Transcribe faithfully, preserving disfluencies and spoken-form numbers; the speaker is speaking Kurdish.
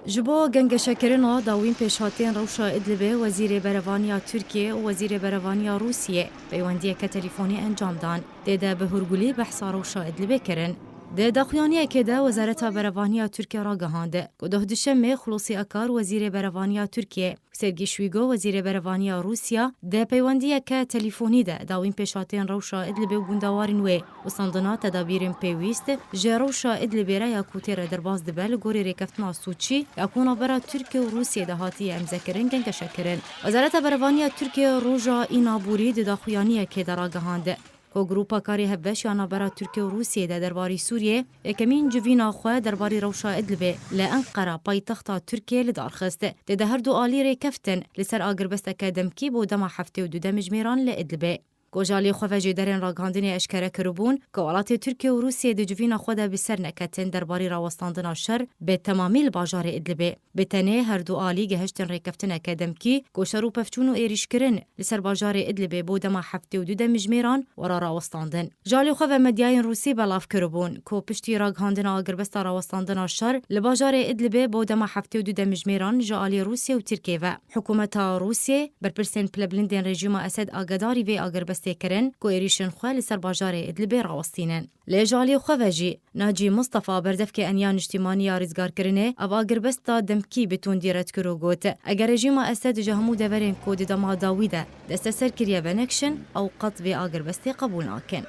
Ji bo gengeşekirina dawîn pêşhatên rewşa Idlibê, Wezîrê Berevaniya Tirkiyê û Wezîrê Berevaniya Rûsiyê peywendiyeke telefûnî encam dan. Tê de bi hûrgulî behsa rewşa Idlibê kirin. Di daxuyaniyekê de Wezareta Berevaniya Tirkiyê ragihand ku duhduşemê Xulûsî Akar, Wezîrê Berevaniya Tirkiyê, û Sergî Şwîgo, Wezîrê Berevaniya Rûsya, di peywendiyeke telefûnî de dawîn pêşhatên rewşa Idlibê û gundewarên wê û standina tedabîrên pêwîst ji rewşa Idlibê re ya ku tê re derbas dibe li gorî rêkeftina Sûçî ya ku navbera Tirkiye û Rûsiyê de hatiye îmzekirin gengeşe kirin. Wezareta Berevaniya Tirkiye roja Înaborî di daxuyaniyekê de ragihand ku Grupa Karê Hevbeş ya navbera Tirkiye û Rûsiyê de derbarî Sûriyê yekemîn civîna xwe derbarî rewşa Idlibê li Enqera, paytexta Tirkiyê, li dar xist. Tê de her du alî rêkeftin li ser agirbesteke demkî bo dema heftê û du demjimêran li Idlibê. Ku ji alî xwe ve jêderên ragihandinê eşkere kiribûn ku welatê Tirkiye û Rûsiyê di civîna xwe de bi ser neketin derbarî rawestandina şer bi temamî li bajarê Idlibê. Bi tenê her du alî gehiştin rêkeftineke demkî ku şer û pevçûn û êrîşkirin li ser bajarê Idlibê bo dema heftê û du demjimêran were rawestandin. Ji alî xwe ve medyayên Rûsî belav kiribûn ku piştî ragihandina agirbesta rawestandina şer li bajarê Idlibê bo dema heftê û du demjimêran ji alî Rûsya û Tirkiyê ve, hikûmeta Rûsiyê berpirsên pilebilindên rejîma Esed agedarî vê agirbestê kirin ku êrîşên xwe li ser bajarê Idlibê rawestînin. Lê ji alî xwe ve jî Nacî Mistefa, berdevkê Eniya Niştîmanî ya Rîzgarkirinê, ev agirbesta demkî bi tundî red kir û got, eger rejîma Esed ji hemû deverên ku di dema dawî de desteser kiriye venekşin, ew qet vê agirbestê qebûl nakin.